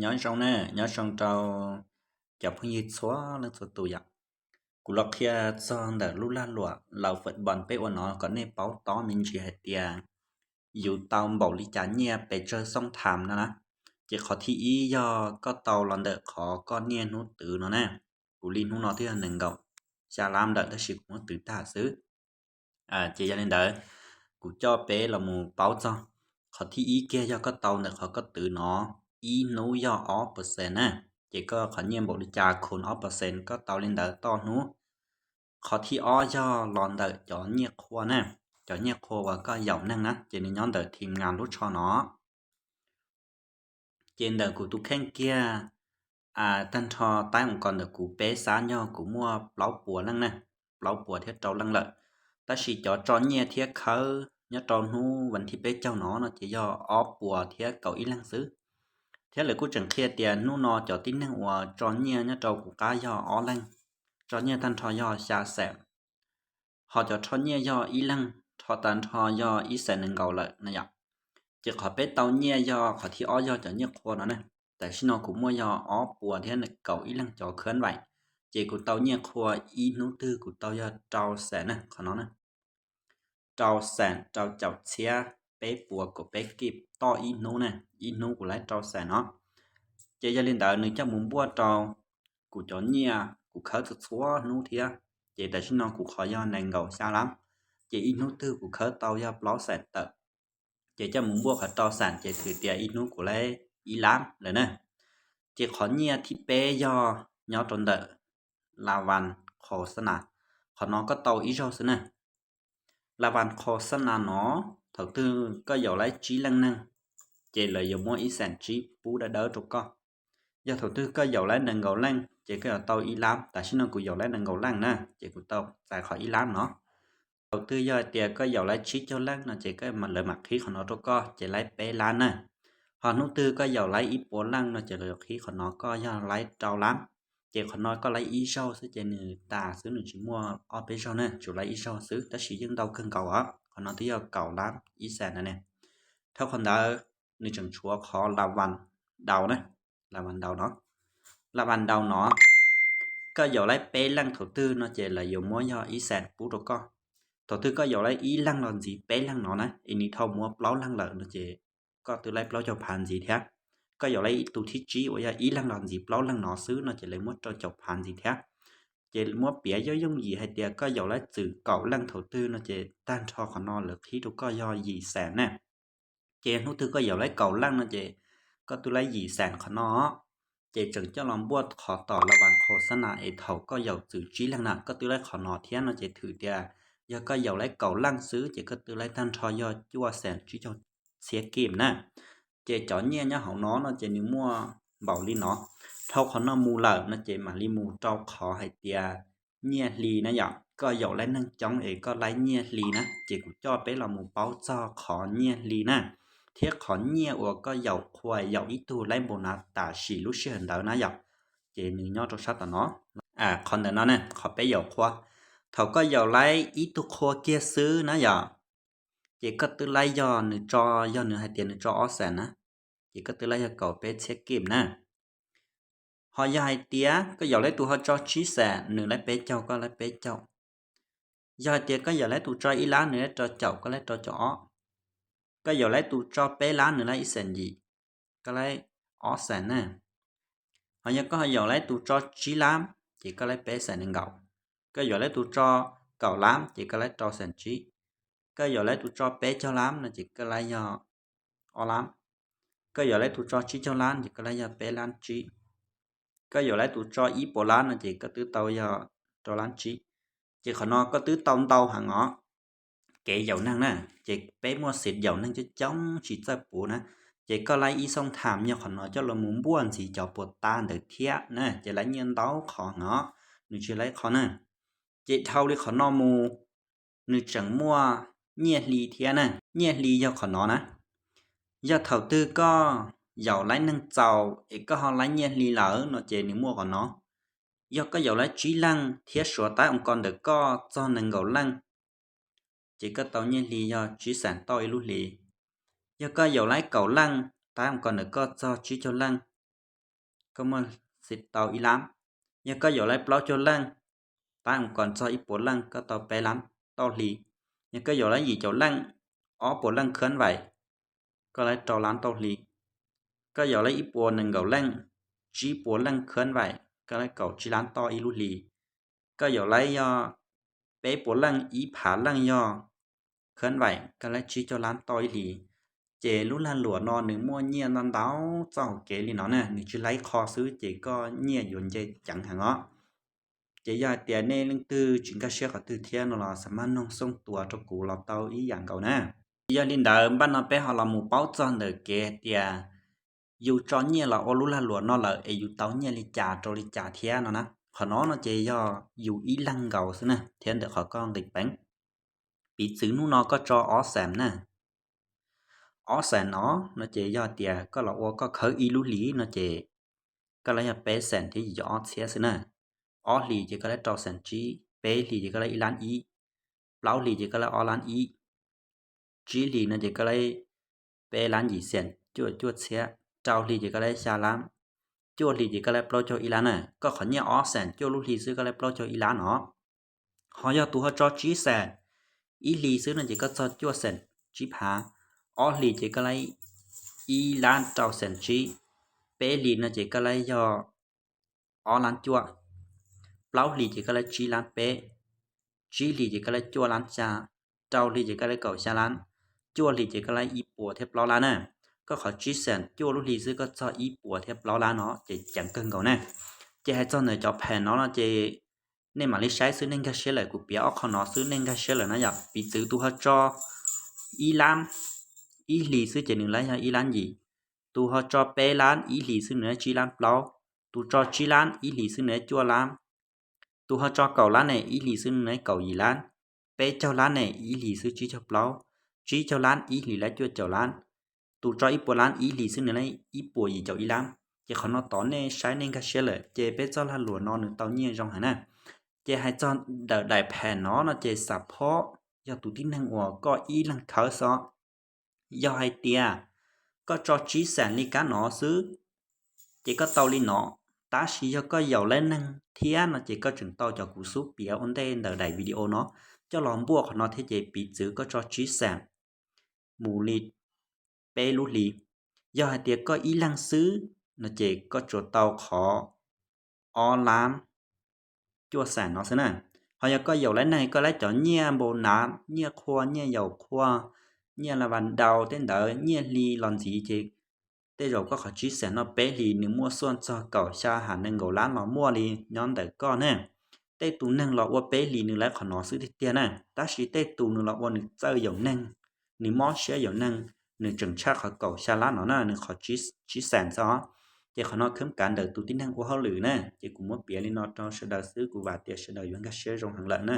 Nyob zoo na, nyob zoo rau cov phooj ywg txhua leej txhua tus yom. Kuv los qhia txog ntawm lub lag luam laus fawm npos peb ua no kom nej paub tob me ntsis hais tias yus tau npaum li cas nyiaj pes tsawg xooj tham no na. Ces qhov thib ib yog koj tau los ntawm qhov koj niaj hnub twv no na. Kuv li hnub no twb yog nees nkaum xya lab ntawm tab sis kuv muab twv tag xwb. Ces yog li ntawd, kuv coj peb los mus paub txog. Qhov thib ib kiag yog koj tau ntawm qhov koj twv no, ib hnub yog ob percent na. Ces koj qhov nyiaj npaum li cas khun ob percent koj tau li ntawd toj hnub. Qhov thib ob yog los ntawm cov nyiaj qhua na, cov nyiaj qhua uas koj yaum neeg na, ces nws nyob ntawm thim ngas lub tsho no. Ces ntawm kuv tus kheej kiag, tag nrho taib mus kom ntawm kuv peb xab nyog kuv muaj plaub puas leej na, plaub puas thiab rau leej lawm. Tab sis cov tso nyiaj thiab khawb nyob rau hnub vas thib peb caug no no ces yog ob puas thiab kaum ib leeg xwb. Thiab lawv kuj tseem qhia tias hnub no cov tib neeg uas tso nyiaj nyob rau kuv qab yog ob leeg, tso nyiaj tag nrho yog xya xees. Ho cov rho nyiaj yog ib leeg, rho tag nrho yog ib xees nees nkaum lawm na yom. Ces qhov peb tau nyiaj yog qhov thib ob yog cov nyiaj qhua no na. Tam sim no kuv muaj yog ob puas thiab kaum ib leeg cov khawb vaim, ces kuv tau nyiaj qhua ib hnub twg kuv tau yog rau xees na, qhov no na. Rau xees rau caum txhiab peb puas kaum peb kij toj ib hnub na, ib hnub kuv laib rau xees no. Ces yog li ntawd nws coj mus npuaj rau kuv cov nyiaj kuv khawb txhua txhua hnub thiab. Ces tam sim no kuv qhov yog nees nkaum xya lab, ces ib hnub twg kuv khawb tau yog plaub xees tawm. Ces coj mus npuaj qhov rau xees ces thwm tias ib hnub kuv laib ib lab lawm na. Ces qhov nyiaj thib peb yog nyob rau ntawm la vas qhos xab nas, qhov no koj tau ib zaug xwb na. La vas qhos xab nas no, thaum twg koj yaum laib tsib leej neeg, ces lawv yuav muab ib xees tsib pub dawb dawb rau koj. Yog thaum twg koj yaum laib nees nkaum leej ces koj yuav tau ib lab. Tam sim no kuv yaum laib nees nkaum leej na, ces kuv tau txais qhov ib lab no. Thaum twg yog hais tias koj yaum laib tsib caug leej no ces koj, lawv mam qhib qhov no rau koj ces laib peb lab na. Ho hnub twg koj yaum laib ib puas leej no ces lawv yuav qhib qhov no koj yog laib rau lab. Ces qhov no koj laib ib zaug xwb ces nws tas xwb, nws tsis muaj ob peb zaug na, tsuas laib ib zaug xwb tab sis yeej ntau kawg nkaus os. Qhov no twb yog kaum lab ib xees na ne. Dhau qhov ntawd nws tseem tshuav qhov la vas dau na, la vas dau no. La vas dau no, koj yaum laib peb leej thaum twg no ces lawv yuav muab yog ib xees pub rau koj. Thaum twg koj yaum laib ib leeg los ntxiv peb leeg no na, es nws dhau muab plaub leeg lawm no ces koj twb laib plaub caug phav ntxiv thiab. Koj yaum laib tus thib tsib uas yog ib leeg los ntxiv plaub leeg no xwb no ces lawv muab rau caum phav ntxiv thiab. Ces muab piav yooj yooj yim hais tias koj yaum laib txwm kaum leej thaum twg no ces tag nrho qhov no lawv qhib rau koj yog yim xees na. Ces hnub twg koj yaum laib kaum leej no ces koj twb laib yim xees qhov no. Ces tseem coj los npuaj qhov tom la vas qhos xab nas es thaum koj yaum txwm tsib leeg na koj twb laib qhov no thiab no ces thwm tias yog koj yaum laib kaum leej xwb ces koj twb laib tag nrho yog cuaj xees tsib caug txhiab kim na. Ces cov nyiaj nyob hauv no no ces nws muaj npaum li no. Dhau qhov no mus lawm no ces mam li mus rau qhov hais tias nyiaj hli na yom. Koj yaum laib neeg coob es koj laib nyiaj hli na, ces kuv coj peb los mus paub txog qhov nyiaj hli na, thiab qhov nyiaj uas koj yaum qhua yaum ib tug laib npaum na tam sim lub sij hawm ntawd na yom. Ces nws nyob rau sab tom no. Qhov ntawm no ne, qhov peb yaum qhua, thaum koj yaum laib ib tug qhua kiag xwb na yom, ces koj twb laib yog nws tso, yog nws hais tias nws tso ob xees na, ces koj twb laib yog kaum peb txhiab kim na. Ho yog hais tias koj yaum laib tus ho tso tsib xees, nws laib peb caug koj laib peb caug. Yog hais tias koj yaum laib tus tso ib lab, nws laib rau caum koj laib rau caum ob. Koj yaum laib tus tso peb lab, nws laib ib xees yim, koj laib ob xees na. Ho yog koj yaum laib tus tso tsib lab, ces koj laib peb xees nees nkaum. Koj yaum laib tus tso kaum lab ces koj laib rau xees tsib. Koj yaum laib tus tso peb caug lab no ces koj laib yog ob lab. Koj yaum laib tus tso tsib caug lab ces koj laib yog peb lab tsib. Koj yaum laib tus tso ib puas lab no ces koj twb tau yog rau lab tsib. Ces qhov no koj twb tau ntau heev os. Kev yaum neeg na, ces peb muaj xiv yaum neeg coob coob tsis txawj puv na, ces koj laib ib xooj tham yog qhov no coj los mus npuaj ntxiv cov puas tas ntawd thiab na, ces laib nyiaj ntau qhov no, nws tsis laib qhov na. Ces dhau li qhov no mus, nws tseem muaj nyiaj hli thiab na. Nyiaj hli yog qhov no na. Yog thaum twg koj yaum laib neeg txaus es koj ho laib nyiaj hli lawm no ces nws muaj qhov no. Yog koj yaum laib tsib leeg thiab suav taib ua ko ntawm koj txog nees nkaum leej, ces koj tau nyiaj hli yog tsib xees tauj ib lub hli. Yog koj yaum laib kaum leej taib ua ko ntawm koj txog tsib caug leej, koj muaj tau ib lab. Yog koj yaum laib plaub caug leej, tab mus kom txog ib puas leej koj tau peb lab tauj hli. Yog koj yaum laib yim caum leej, ob puas leej khab vaim, koj laib rau lab tauj hli. Koj yaum laib ib puas nees nkaum leej, tsib puas leej khab vaim, koj laib kaum tsib lab tauj ib lub hli. Koj yaum laib yog peb puas leej, ib phav leej yog khab vaim, koj laib tsib caug lab tauj ib hli. Ces lub lag luam no nws muaj nyiaj ntau ntau txoj hauv kev li no na, nws tsis laib qho xwb ces koj nyiaj yuav nce ceev heev os. Ces yog hais tias nej leej twg tsis nkag siab qhov twg thiab no los xav maj noog xooj tuas rau kuv los tau ib yam nkaus na. Yog li ntawd npaj no peb ho los mus paub txog ntawm kev hais tias yus tso nyiaj los ua lub lag luam no lawm es yus tau nyiaj li cas rau li cas thiab no na. Qhov no no ces yog yus ib leeg nkaus xwb na, thiab ntawm qhov koj nqis peev. Piv txwv hnub no koj tso ob xees na. Ob xees no no ces yog tias koj los ua koj khawb ib lub hlis no ces koj laib yog peb xees thiab yim caum ob txhiab xwb na. Ob hlis ces koj laib rau xees tsib, peb hlis ces koj laib ib lab ib, plaub hlis ces koj laib ob lab ib, tsib hlis no ces koj laib peb lab yim xees cuaj cuaj txhiab, rau hlis ces koj laib xya lab, cuaj hlis ces koj laib plaub caug ib lab na. Koj qhov nyiaj ob xees cuaj lub hli xwb koj laib plaub caug ib lab no. Ho yog tus ho tso tsib xees, ib hlis xwb no ces koj txog cuaj xees tsib phav, ob hlis ces koj laib ib lab rau xees tsib, peb hlis no ces koj laib yog ob lab cuaj, plaub hlis ces koj laib tsib lab peb, tsib hlis ces koj laib cuaj lab xya, rau hlis ces koj laib kaum xya lab, cuaj hlis ces koj laib ib puas thiab plaub lab na. Koj qhov tsib xees cuaj lub hli xwb koj txog ib puas thiab plaub lab no ces ceev kawg nkaus na. Ces hais txog ntawm cov phem no no ces nej mam li saib xwb, nej nkag siab lawm, kuv piav ob qho no xwb nej nkag siab lawm na yom. Piv txwv tus ho tso ib lab, ib hlis xwb ces nws laib yog ib lab yim, tus ho tso peb lab ib hlis xwb nws laib tsib lab plaub, tus tso tsib lab ib hlis xwb nws laib cuaj lab, tus ho tso kaum lab ne ib hlis xwb nws laib kaum yim lab, peb caug lab ne ib hlis xwb tsib caug plaub, tsib caug lab ib hlis laib cuaj caum lab, tus tso ib puas lab ib hlis xwb nws laib ib puas yim caum ib lab. Ces qhov no tod nej saib nej nkag siab lawm, ces peb txoj lag luam no nws tau nyiaj zoo heev na. Ces hais txog ntawm daim phem no no ces xav phob yog tus tib neeg uas koj ib leeg khawb xwb. Yog hais tias koj tso tsib xees li kab no xwb ces koj tau li no, tab sis yog koj yaum laib neeg thiab no ces koj tseem tau cov kuv xub piav ua ntej ntawm daim video no coj los npuaj qhov no thiab. Ces piv txwv koj tso tsib xees mus li peb lub hli, yog hais tias koj ib leeg xwb no ces koj tsuas tau qhov ob lab cuaj xees no xwb na. Ho yog koj yaum laib neeg, koj laib cov nyiaj npau nav, nyiaj qhua, nyiaj yaum qhua, nyiaj la vas daus tej ntawd, nyiaj hli los ntxiv ces tej zaum koj qhov tsib xees no peb hlis nws muaj xuaj txog kaum xya ha nees nkaum lab los muaj li nyob ntawm koj ne. Tej tus neeg los ua peb hlis nws laib qhov no xwb tiag tiag na, tab sis tej tus nws los ua nws txawj yaum neeg, nws mob siab yaum neeg, nws tseem tshaj qhov kaum xya lab no na, nws qhov tsib xees xwb os. Ces qhov no khab kav ntawm tus tib neeg ua hauj lwm na, ces kuv muab piav li no rau sawv daws xwb, kuv vam tias sawv daws yuav nkag siab zoo heev lawm na.